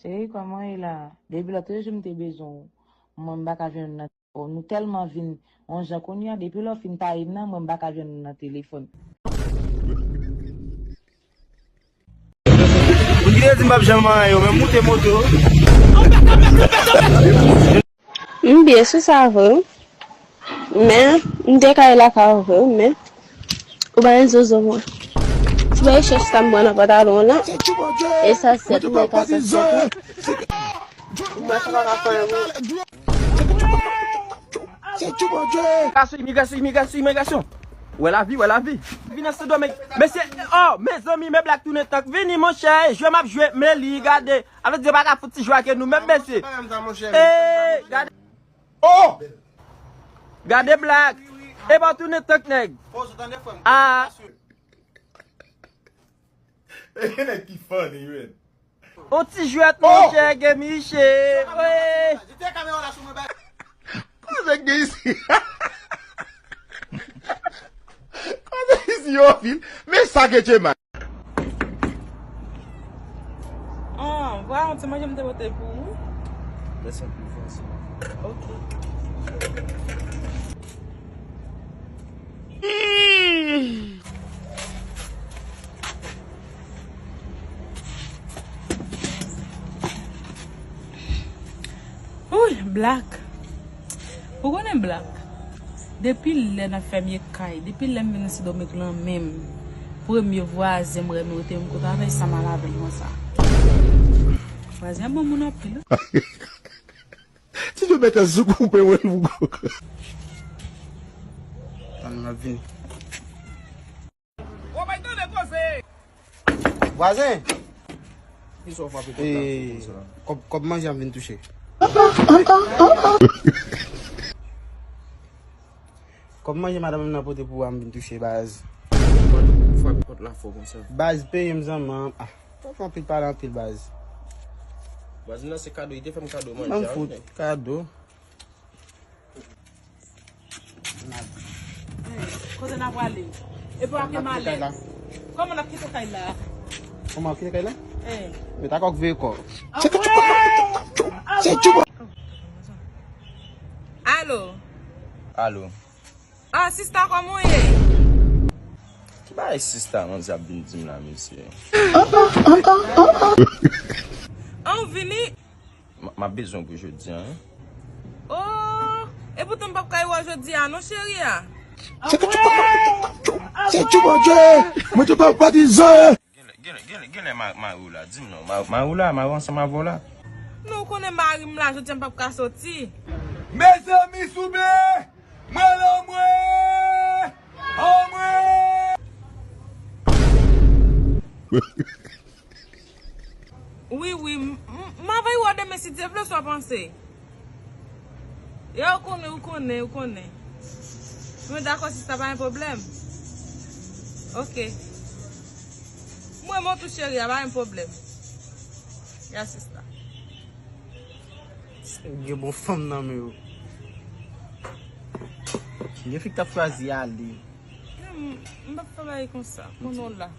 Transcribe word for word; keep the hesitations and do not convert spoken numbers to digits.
Cheri, kòman w ye la? Depi lòt jou m te bezwen w, mwen m pa ka jwenn ou nan telefòn. Nou tèlman vin yon jan kounye a, depi lè w fin taye m nan, mwen m pa ka jwenn ou nan telefòn. Moun ki te di m p ap janm anyen yo, men moute moto. M byen sou sa vre wi. Men, m te ka ye lakay ou vre wi, men ou pa gen zozo mwen. Ti bay chèch sa m pran nan pantalon w lan. E sa sèt mwen ka sa sèt mwen. Mwen sa pa ka fè wi. Imigrasyon, imigrasyon, imigrasyon, imigrasyon. Wè lavi, wè lavi. Vin nan Sendomeng. Mesye, oh, mezanmi, men Black tounen tank. Vini, monchè, jwe m ap jwe, men li, gade. Avè di yo pa ka fout ti jwe ak nou menm, mesye. Ee, gade. Oh! Gade Black. E pa tounen tank, nèg. Ah. E nèg ki funny, man. On ti jwèt, monchè, gen miche. Wi. Koze gen isi. Koze isi yo vil. Men sa ke Djema. Ah, vwa yon ti manje m te pote pou ou. Mèsi anpil, vwa sa. Ok. Uy, Black. Ou konnen Black? Depi lè n ap fè m ye kay, depi lè m vin nan Sendomeng lan menm, premye vwazen m renmen w te m kote avè sa mal avè l konsa. Vwazen an bon moun anpil. Ti dwe mete sou koupe wè l pou gwo. Tann m ap vini. Vwazen! Kisa w frape pòt la fò konsa? Kòb, kòb manje a m vin touche. Kòb manje madanm nan pote pou ou a m vin touche, baz. Frape pòt la fò konsa. Baz, peye m zanmi an. Ah, pa fè anpil pale anpil, baz. Vwazen nan se kado, li te fè m kado manje a. Ban m fout kado. Kote n a prale? Epi w ap gen malè. Kòman n ap kite kay la? Kòman w ap kite kay la? Eh. Met akò k veye kò. Alo. Alo. Ah, sista, kòman w ye? Ki bagay sista manzè ap vin di m la, mesye? An, w vini? M, m ap bezwen w pou jodi a, wi. Oh, epoutan m p ap kay wè w jodi a non, cheri a. Se tchou, Bondye! Mwen te pa patize! Genlè, genlè, genlè, genlè ma-, mari w la, di m non. Ma-, mari w la, mari w ansanm avè w la. Non, ou konnen mari m la, jodi a m p ap ka soti. Mezanmi, souple! Mwen la, mwen! Anmwe! Wi, wi, m, m, m ap voye w demen si Dye vle, sa w panse? Ya, ou konnen, ou konnen, ou konnen. Mwen dakò, sista, pa gen pwoblèm. Ok. Mwen, mwen tou, cheri, a pa gen pwoblèm. Ya, sista. Gen bon fanm nan men yo. Gen fi k t ap chwazi ale. Non, m, m p ap fè bagay konsa. Konnen w la.